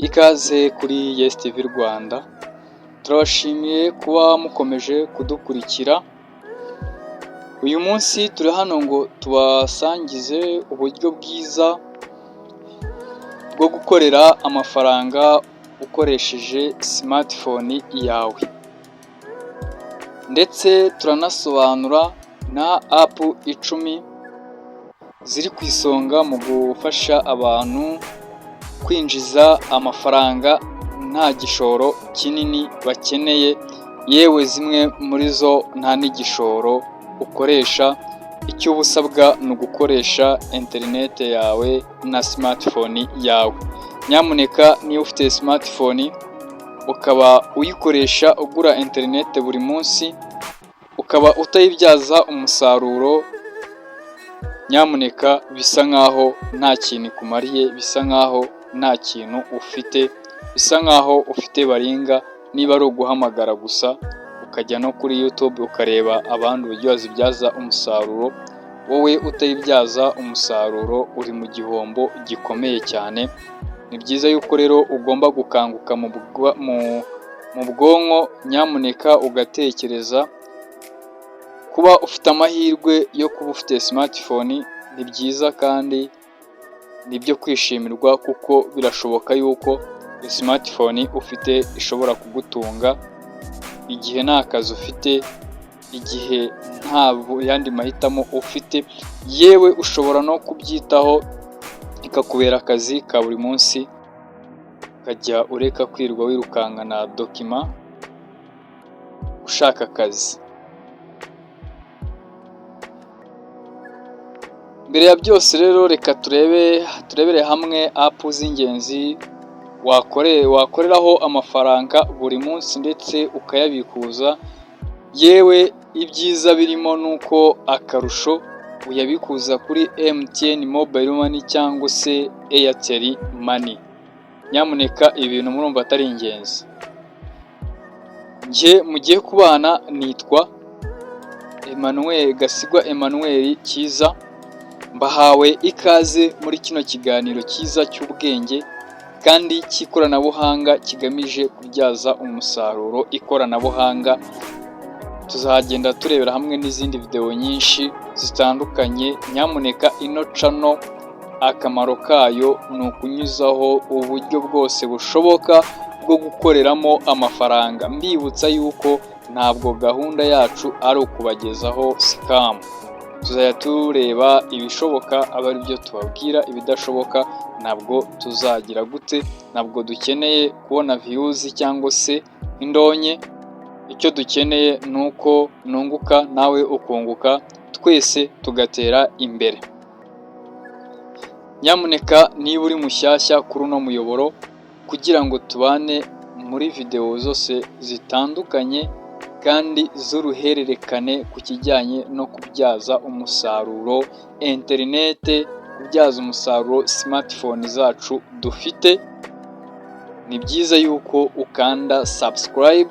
Ikaze kuri Yes TV Rwanda, turabashimiye kuba mukomeje kudukurikira. Uyu munsi turi hano ngo tubasangize uburyo bwiza bwo gukorera amafaranga ukoresheje smartphone yawe, ndetse turanasobanura na app 10 ziri ku isonga mu gufasha abantu kwinjiza amafaranga nta gishoro kinini bakeneye, yewe zimwe muri zo nta n'igishoro ukoresha. Icyo uba usabwa ni ugukoresha interineti yawe na smartphone yawe. Nyamuneka niba ufite smartphone ukaba uyikoresha ugura interineti buri munsi, ukaba utayibyaza umusaruro, nyamuneka bisa nkaho nta kintu ikumariye, bisa nkaho nta kintu ufite, bisa nkaho ufite baringa. Niba ari uguhamagara gusa ukajya no kuri YouTube ukareba abandi uburyo bazibyaza umusaruro, wowe utayibyaza umusaruro uri mu gihombo gikomeye cyane. Ni byiza yuko rero ugomba gukanguka mu bwonko, nyamuneka ugatekereza. Kuba ufite amahirwe yo kuba ufite smartphone ni byiza kandi ni ibyo kwishimirwa, kuko birashoboka yuko smartphone ufite ishobora kugutunga igihe nta kazi ufite, igihe nta yandi mahitamo ufite, yewe ushobora no kubyitaho ikakubera akazi ka buri munsi, ukajya ureka kwirirwa wirukankana document ushaka akazi. Mbere ya byose rero reka turebe, turebere hamwe app z'ingenzi wakoreraho amafaranga buri munsi ndetse ukayabikuza, yewe ibyiza birimo ni uko akarusho uyabikuza kuri MTN Mobile Money cyangwa se Airtel Money. Nyamuneka ibi bintu murumva atari ingenzi? Njye mugiye kubana nitwa Emmanuel Gasigwa Emmanuel Cyiza, mbahawe ikaze muri kino kiganiro cyiza cy'ubwenge kandi cy'ikoranabuhanga kigamije kubyaza umusaruro ikoranabuhanga. Tuzagenda turebera hamwe n'izindi videwo nyinshi zitandukanye. Nyamuneka ino channel akamaro kayo ni ukunyuzaho uburyo bwose bushoboka bwo gukoreramo amafaranga. Mbibutsa yuko ntabwo gahunda yacu ari ukubagezaho scam, tuzajya tureba ibishoboka aba ari byo tubabwira, ibidashoboka ntabwo tuzagira gute, ntabwo dukeneye kubona views cyangwa se indonke. Icyo dukeneye ni uko nunguka nawe ukunguka, twese tugatera imbere. Nyamuneka niba uri mushyashya kuri uno muyoboro, kugira ngo tubane muri videwo zose zitandukanye kandi z'uruhererekane ku kijyanye no kubyaza umusaruro interinete, kubyaza umusaruro smartphone zacu dufite, ni byiza yuko ukanda subscribe,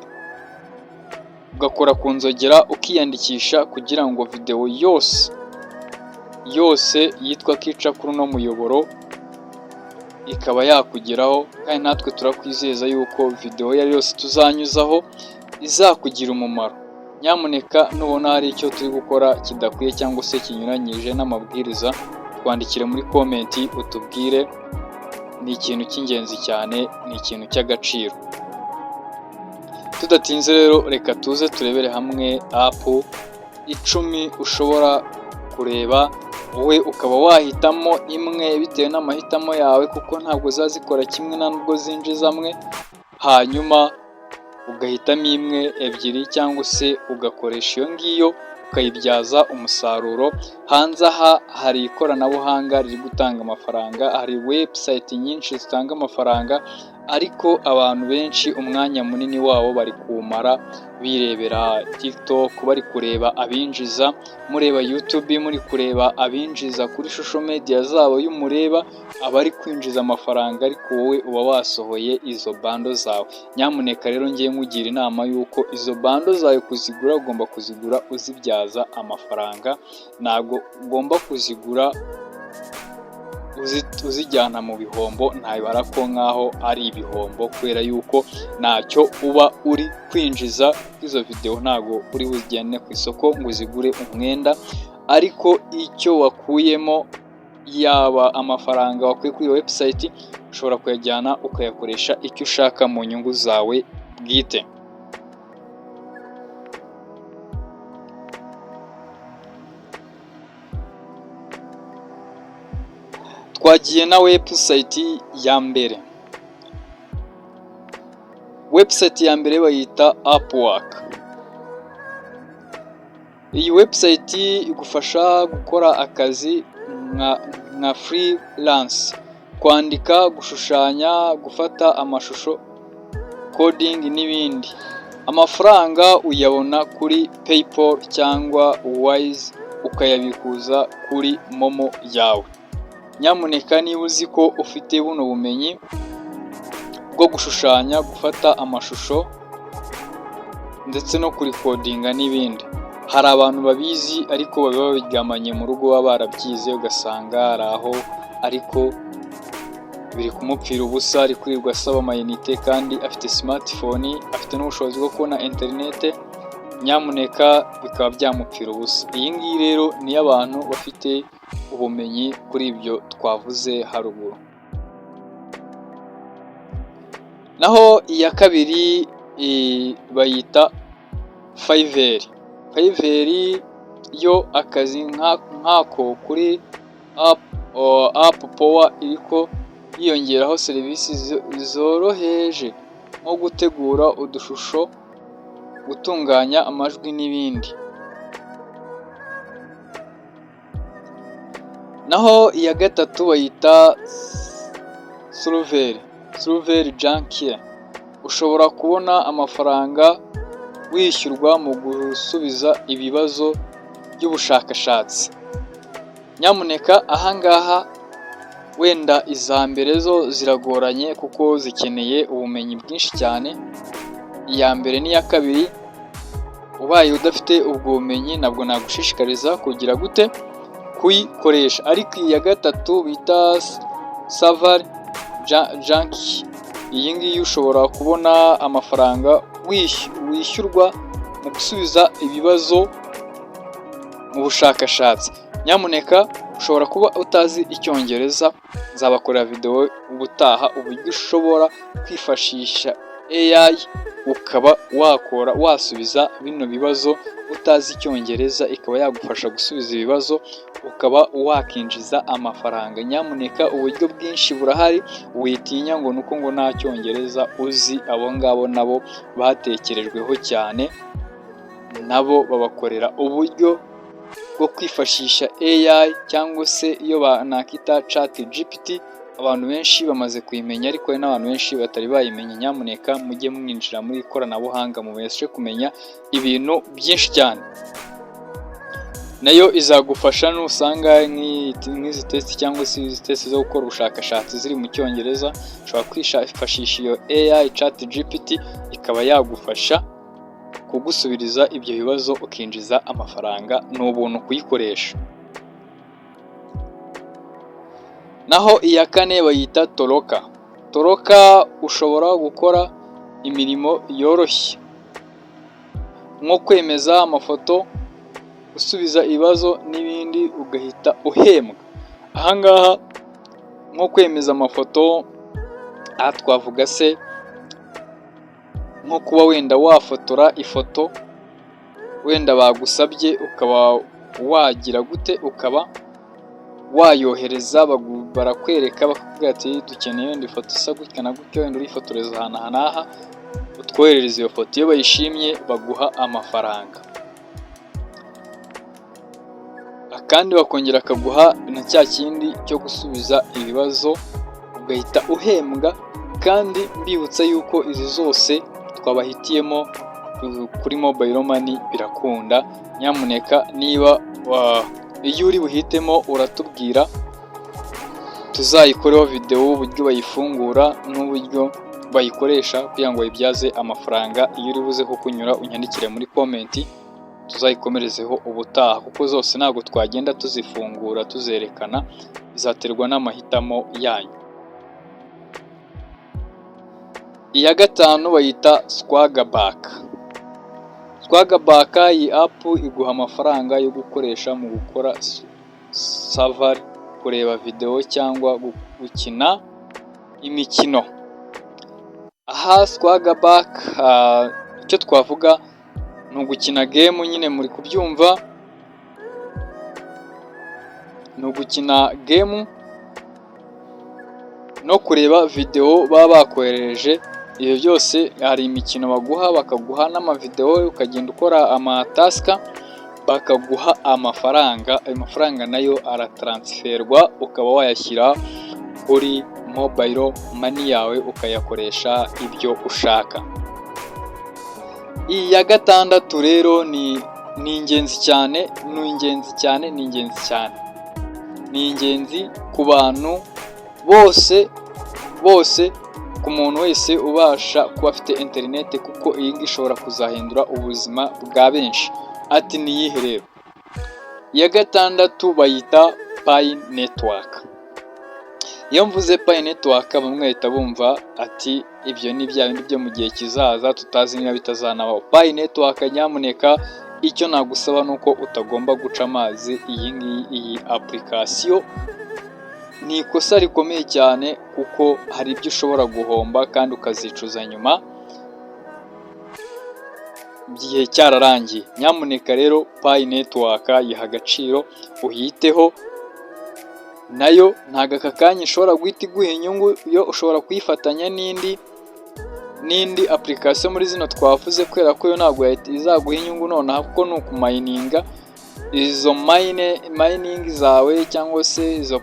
ugakora ku nzogera, ukiyandikisha kugira ngo videwo yose yose yitwa kica kuri uno muyoboro ikaba yakugeraho. Kandi natwe turakwizeza yuko videwo iyo ari yose tuzanyuzaho izakugira umumaro. Nyamuneka nubona hari icyo turi gukora kidakwiye cyangwa se kinyuranyije n'amabwiriza, twandikire muri comment utubwire, ni ikintu cy'ingenzi cyane, ni ikintu cy'agaciro. Tudatinze rero reka tuze turebere hamwe app 10 ushobora kureba, wowe ukaba wahitamo imwe bitewe n'amahitamo yawe, kuko ntabwo ziba zikora kimwe nta nubwo zinjiza amwe, hanyuma ugahitamo imwe, ebyiri cyangwa se ugakoresha iyo ngiyo ukayibyaza umusaruro. Hanze aha hari ikoranabuhanga riri gutanga amafaranga, hari website nyinshi zitanga amafaranga, ariko abantu benshi umwanya munini wabo bari kuwumara birebera TikTok, bari kureba abinjiza, mureba YouTube, muri kureba abinjiza kuri social media zabo. Iyo umureba aba ari kwinjiza amafaranga, ariko wowe uba wasohoye izo bundle zawe. Nyamuneka rero ngiye nkugira inama y'uko izo bundle zawe kuzigura ugomba kuzigura uzibyaza amafaranga, ntabwo ugomba kuzigura Uzijyana mu bihombo, ntabara ko nk'aho ari ibihombo, kubera yuko ntacyo uba uri kwinjiza. Izo videwo ntabwo uri buzijyane ku isoko ngo uzigure umwenda, ariko icyo wakuyemo, yaba amafaranga wakuye kuri iyo website, ushobora kuyajyana ukayakoresha icyo ushaka mu nyungu zawe bwite. Twagiye na website ya mbere. Website ya mbere bayita Upwork. Iyi website igufasha gukora akazi nka freelance: kwandika, gushushanya, gufata amashusho, coding n'ibindi. Amafaranga uyabona kuri PayPal cyangwa Wise, ukayabikuza kuri MoMo yawe. Nyamuneka, niba uzi ko ufite buno bumenyi bwo gushushanya, gufata amashusho ndetse no kurikodinga n'ibindi, hari abantu babizi ariko baba babiryamanye mu rugo, baba barabyize, ugasanga hari aho ariko biri kumupfira ubusa, ari kwirirwa asaba amayinite kandi afite smartphone, afite n'ubushobozi bwo kubona interinete, nyamuneka bikaba byamupfira ubusa. Iyi ngiyi rero ni iy'abantu bafite ubumenyi kuri ibyo twavuze haruguru. Naho iya kabiri bayita Fiverr. Fiverr yo akazi nk'ako kuri Upwork, iriko yiyongeraho serivisi zoroheje nko gutegura udushusho, gutunganya amajwi n'ibindi. Naho iya gatatu bayita Survey Junkie. Ushobora kubona amafaranga wishyurwa mu gusubiza ibibazo by'ubushakashatsi. Nyamuneka, ahangaha wenda iza mbere zo ziragoranye kuko zikeneye ubumenyi bwinshi cyane, iya mbere n'iya kabiri. Ubaye udafite ubwo bumenyi, ntabwo nagushishikariza kugira gute kuyikoresha. Ariko iya gatatu bita Survey Junkie, iyi ngiyi ushobora kubona amafaranga wishyurwa mu gusubiza ibibazo mu bushakashatsi. Nyamuneka, ushobora kuba utazi icyongereza, nzabakorera videwo ubutaha uburyo ushobora kwifashisha AI ukaba wakora wasubiza bino bibazo utazi icyongereza, ikaba yagufasha gusubiza ibibazo ukaba wakinjiza amafaranga. Nyamuneka, uburyo bwinshi burahari, witinya ngo nuko ngo nta cyongereza uzi. Abo ngabo nabo batekerejweho cyane, nabo babakorera uburyo bwo kwifashisha AI cyangwa se iyo nakita ChatGPT. Abantu benshi bamaze kuyimenya, ariko hari n'abantu benshi batari bayimenya. Nyamuneka mujye mwinjira muri ikoranabuhanga mubashe kumenya ibintu byinshi cyane. Nayo izagufasha nusanga nk'izi test cyangwa se izi test zo gukora ubushakashatsi ziri mu cyongereza, ushobora kwifashisha iyo AI ChatGPT ikaba yagufasha kugusubiriza ibyo bibazo ukinjiza amafaranga. Ni ubuntu kuyikoresha. Naho iya kane bayita Toloka. Toloka ushobora gukora imirimo yoroshye nko kwemeza amafoto, gusubiza ibibazo n'ibindi, ugahita uhembwa. Ahangaha nko kwemeza amafoto, aha twavuga se nko kuba wenda wafotora ifoto wenda bagusabye, ukaba wagira gute, ukaba wayohereza, barakwereka, bakakubwira ati: "Dukeneye wenda ifoto isa gutya na gutya, wenda urifotoreza ahantu aha n'aha, utwoherereze iyo foto." Iyo bayishimye baguha amafaranga, kandi bakongera bakaguha na cya kindi cyo gusubiza ibibazo ugahita uhembwa. Kandi mbibutsa yuko izi zose twabahitiyemo kuri mobile money birakunda. Nyamuneka, niba iyo uri buhitemo uratubwira, tuzayikoreho videwo uburyo bayifungura n'uburyo bayikoresha kugira ngo bayibyaze amafaranga. Iyo uri buze kukunyura, unyandikire muri comment. Tuzayikomerezeho ubutaha, kuko zose ntabwo twagenda tuzifungura tuzerekana, bizaterwa n'amahitamo yanyu. Iya gatanu bayita Swagbucks. Swagbucks, iyi app iguha amafaranga yo gukoresha mu gukora survey, kureba videwo cyangwa gukina imikino. Aha Swagbucks icyo twavuga ni ugukina game nyine, muri kubyumva, ni ugukina game no kureba videwo baba bakoherereje. Ibyo byose, hari imikino baguha, bakaguha n'amavidewo, ukagenda ukora amatasks, bakaguha amafaranga. Ayo mafaranga nayo arataransferwa, ukaba wayashyira kuri mobile money yawe, ukayakoresha ibyo ushaka. Iya gatandatu rero ni ingenzi cyane, ni ingenzi cyane, ni ingenzi cyane, ni ingenzi ku bantu bose bose, ku muntu wese ubasha kuba afite interineti, kuko iyi ngiyi ishobora kuzahindura ubuzima bwa benshi. Ati ni iyihe rero? Iya gatandatu bayita Pi Network. Iyo mvuze Pi Network, bamwe bahita bumva ati ibyo ni bya bindi byo mu gihe kizaza tutazi niba bitazanabaho. Pi Network, nyamuneka icyo nagusaba ni uko utagomba guca amazi iyi ngiyi, iyi application. Ni ikosa rikomeye cyane, kuko hari ibyo ushobora guhomba kandi ukazicuza nyuma igihe cyararangiye. Nyamuneka rero Pi Network yiha agaciro, uyiteho. Nayo ntabwo aka kanya ishobora guhita iguha inyungu, yo ushobora kuyifatanya n'indi application muri zino twavuze, kubera ko yo ntabwo izaguha inyungu nonaha, kuko ni ukumayininga izo mining zawe, cyangwa se izo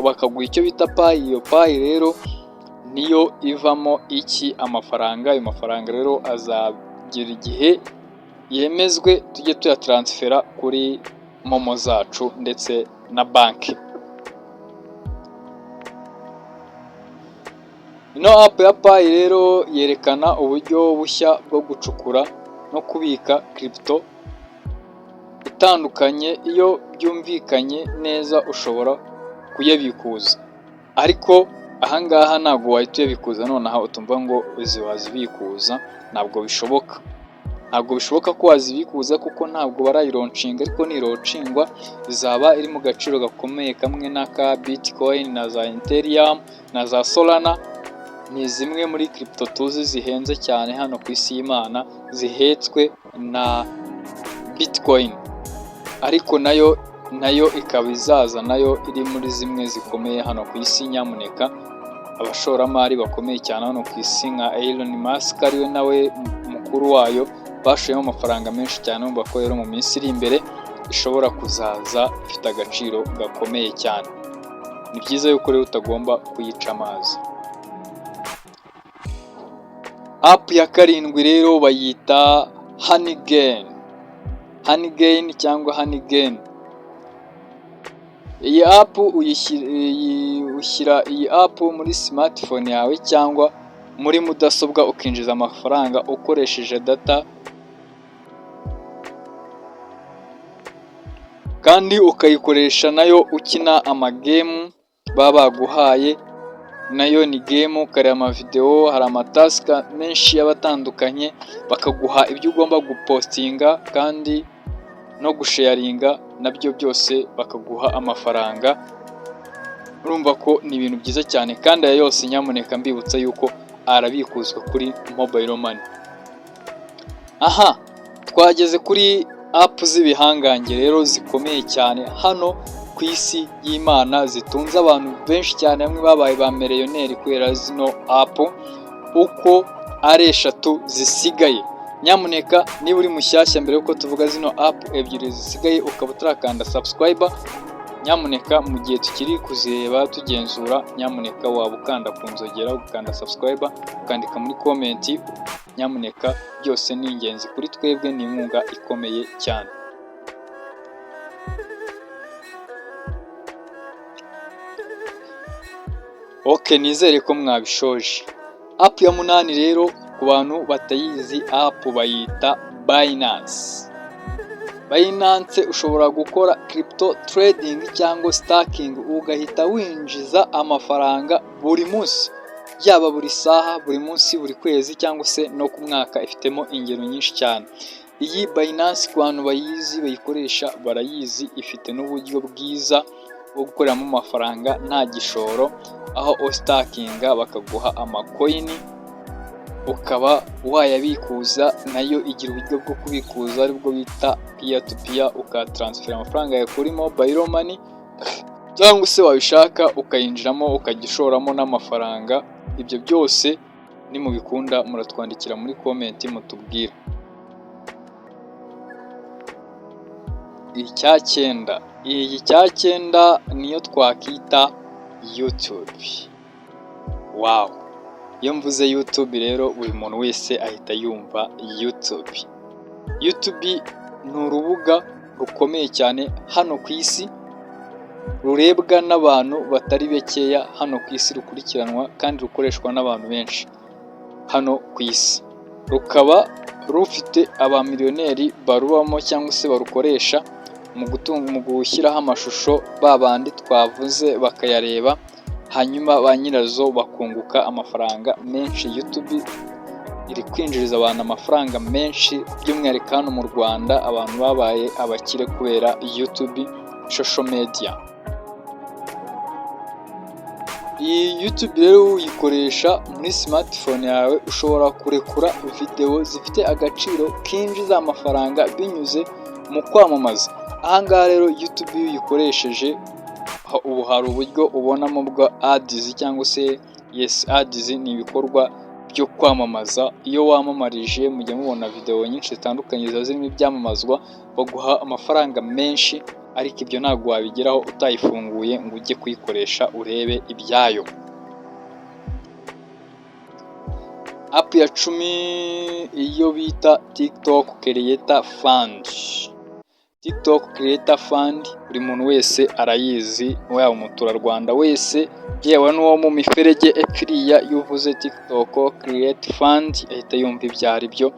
bakaguha icyo bita Pi. Iyo Pi rero niyo ivamo iki? Amafaranga. Ayo mafaranga rero azagera igihe yemezwe, tujye tuyataransfera kuri MoMo zacu ndetse na banki. Ino app ya Pi rero yerekana uburyo bushya bwo gucukura no kubika crypto itandukanye. Iyo byumvikanye neza, ushobora kuyabikuza, ariko ahangaha ntabwo wahita uyabikuza nonaha. Utumva ngo izi wazibikuza, ntabwo bishoboka, ntabwo bishoboka ko wazibikuza, kuko ntabwo barayilaunchinga. Ariko nilauchingwa izaba iri mu gaciro gakomeye kamwe n'aka Bitcoin na za Ethereum na za Solana. Ni zimwe muri crypto tuzi zihenze cyane hano ku isi y'Imana, zihetswe na Bitcoin, ariko nayo ikaba izaza nayo iri muri zimwe zikomeye hano ku isi. Nyamuneka abashoramari bakomeye cyane hano ku isi nka Elon Musk, ariwe nawe mukuru wayo, bashoyemo amafaranga menshi cyane. Bumva ko rero mu minsi iri imbere ishobora kuzaza ifite agaciro gakomeye cyane. Ni byiza yuko rero utagomba kuyica amazi. App ya karindwi rero bayita Honeygain, Honeygain cyangwa Honeygain. Iyi app ushyira iyi app muri smartphone yawe cyangwa muri mudasobwa, ukinjiza amafaranga ukoresheje data, kandi ukayikoresha nayo ukina amagame baba baguhaye. Nayo ni game, ukareba amavidewo, hari amatasks menshi aba atandukanye, bakaguha ibyo ugomba gupostinga kandi no gusharinga, nabyo byose bakaguha amafaranga. Urumva ko ni ibintu byiza cyane, kandi aya yose nyamuneka mbibutsa yuko arabikuzwa kuri mobile money. Aha twageze kuri app z'ibihangange rero zikomeye cyane hano ku isi y'Imana, zitunze abantu benshi cyane, bamwe babaye ba millionaire kubera zino app uko ari eshatu zisigaye. Nyamuneka niba uri mushyashya, mbere yuko tuvuga zino app ebyiri zisigaye, ukaba utarakanda subscribe, nyamuneka mu gihe tukiri kuzireba tugenzura, nyamuneka waba ukanda ku nzogera, ugakanda subscribe, ukandika muri comment. Nyamuneka byose ni ingenzi kuri twebwe, ni inkunga ikomeye cyane. Ok, nizere ko mwabishoje. App ya munani rero, ku bantu batayizi, app bayita Binance. Binance ushobora gukora crypto trading cyangwa staking, ugahita winjiza amafaranga buri munsi, yaba buri saha, buri munsi, buri kwezi cyangwa se no ku mwaka. Ifitemo ingero nyinshi cyane. Iyi Binance, ku bantu bayizi, bayikoresha barayizi, ifite n'uburyo bwiza bwo gukoreramo amafaranga nta gishoro, aho ustakinga bakaguha amacoin ukaba wayabikuza. Nayo igira uburyo bwo kubikuza, aribwo bita peer to peer, ukatransfera amafaranga yawe kuri mobile money, cyangwa se wabishaka ukayinjiramo ukajya ushoramo n'amafaranga. Ibyo byose nimubikunda muratwandikira muri comment mutubwire. Icya cyenda, iyi cya cyenda niyo twakita YouTube. Wow! Iyo mvuze YouTube rero, buri muntu wese ahita yumva YouTube. YouTube ni urubuga rukomeye cyane hano ku isi, rurebwa n'abantu batari bakeya hano ku isi, rukurikiranwa kandi rukoreshwa n'abantu benshi hano ku isi, rukaba rufite abamiliyoneri barubamo cyangwa se barukoresha mu gutunga, mu gushyiraho amashusho, ba bandi twavuze bakayareba, hanyuma ba nyirazo bakunguka amafaranga menshi. YouTube iri kwinjiriza abantu amafaranga menshi, by'umwihariko hano mu Rwanda abantu babaye abakire kubera YouTube, social media. Iyi YouTube rero uyikoresha muri smartphone yawe, ushobora kurekura videwo zifite agaciro kinjiza amafaranga binyuze mu kwamamaza. Aha ngaha rero YouTube iyo uyikoresheje, ubu hari uburyo ubonamo bwa ads, cyangwa se, yes, ads ni ibikorwa byo kwamamaza. Iyo wamamarije, mujya mubona videwo nyinshi zitandukanye ziba zirimo ibyamamazwa, baguha amafaranga menshi, ariko ibyo ntabwo wabigeraho utayifunguye ngo ujye kuyikoresha urebe ibyayo. App ya 10, iyo bita TikTok Creator Fund. TikTok Creator Fund buri muntu wese arayizi, yaba umuturarwanda wese, yewe n'uwo mu miferege epfo iriya, iyo uvuze TikTok Creator Fund ahita yumva ibyo ari byo,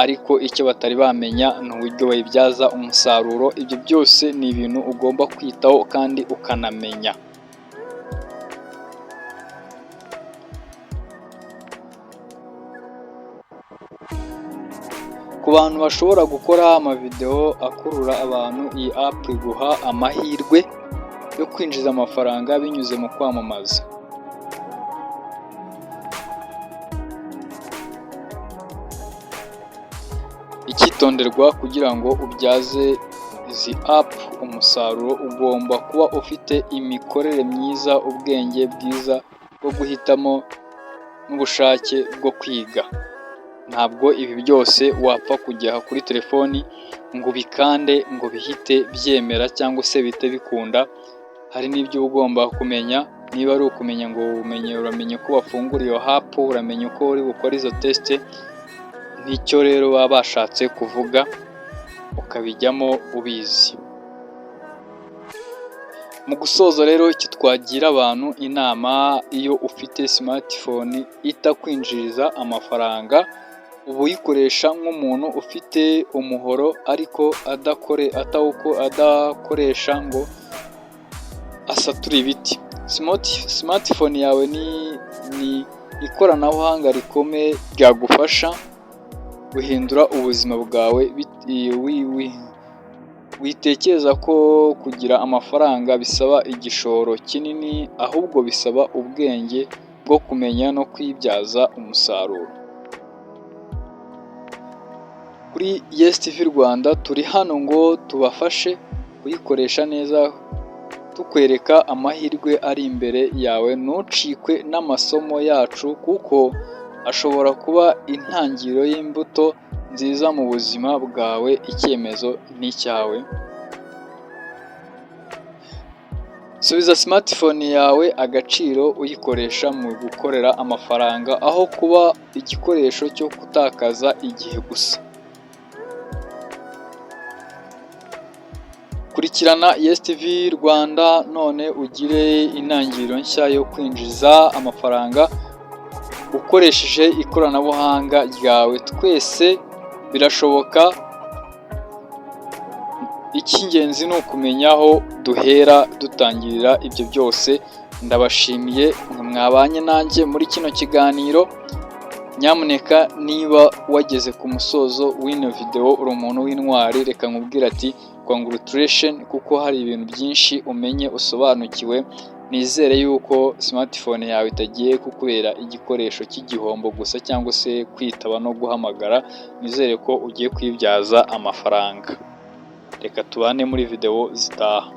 ariko icyo batari bamenya ni uburyo bayibyaza umusaruro. Ibyo byose ni ibintu ugomba kwitaho kandi ukanamenya. Ku bantu bashobora gukora amavidewo akurura abantu, iyi app iguha amahirwe yo kwinjiza amafaranga binyuze mu kwamamaza. Icyitonderwa: kugira ngo ubyaze izi app umusaruro, ugomba kuba ufite imikorere myiza, ubwenge bwiza bwo guhitamo n'ubushake bwo kwiga. Ntabwo ibi byose wapfa kujya kuri telefoni ngo ubikande ngo bihite byemera cyangwa se bihite bikunda. Hari n'ibyo uba ugomba kumenya, niba ari ukumenya ngo umenye, uramenya uko bafungura iyo app, uramenya uko uri bukore izo test. Nicyo rero baba bashatse kuvuga, ukabijyamo ubizi. Mu gusoza rero, icyo twagira abantu inama: iyo ufite smartphone itakwinjiriza amafaranga, uba uyikoresha nk'umuntu ufite umuhoro ariko adakoresha ngo asature ibiti. Smartphone yawe ni ikoranabuhanga rikomeye ryagufasha guhindura ubuzima bwawe. Witekereza ko kugira amafaranga bisaba igishoro kinini, ahubwo bisaba ubwenge bwo kumenya no kuyibyaza umusaruro. Kuri Yes TV Rwanda turi hano ngo tubafashe kuyikoresha neza, tukwereka amahirwe ari imbere yawe. Ntucikwe n'amasomo yacu, kuko ashobora kuba intangiriro y'imbuto nziza mu buzima bwawe. Icyemezo ni icyawe. Subiza smartphone yawe agaciro, uyikoresha mu gukorera amafaranga aho kuba igikoresho cyo gutakaza igihe gusa. Kurikirana Yes TV Rwanda none, ugire intangiriro nshya yo kwinjiza amafaranga ukoresheje ikoranabuhanga ryawe. Twese birashoboka. Icy'ingenzi ni ukumenya aho duhera dutangirira ibyo byose. Ndabashimiye mwe mwabanye nanjye muri kino kiganiro. Nyamuneka, niba wageze ku musozo w'ino videwo, uri umuntu w'intwari. Reka nkubwire ati congratulation, kuko hari ibintu byinshi umenye, usobanukiwe. Nizere yuko smartphone yawe itagiye kukubera igikoresho cy'igihombo gusa cyangwa se kwitaba no guhamagara. Nizere ko ugiye kuyibyaza amafaranga. Reka tubane muri videwo zitaha.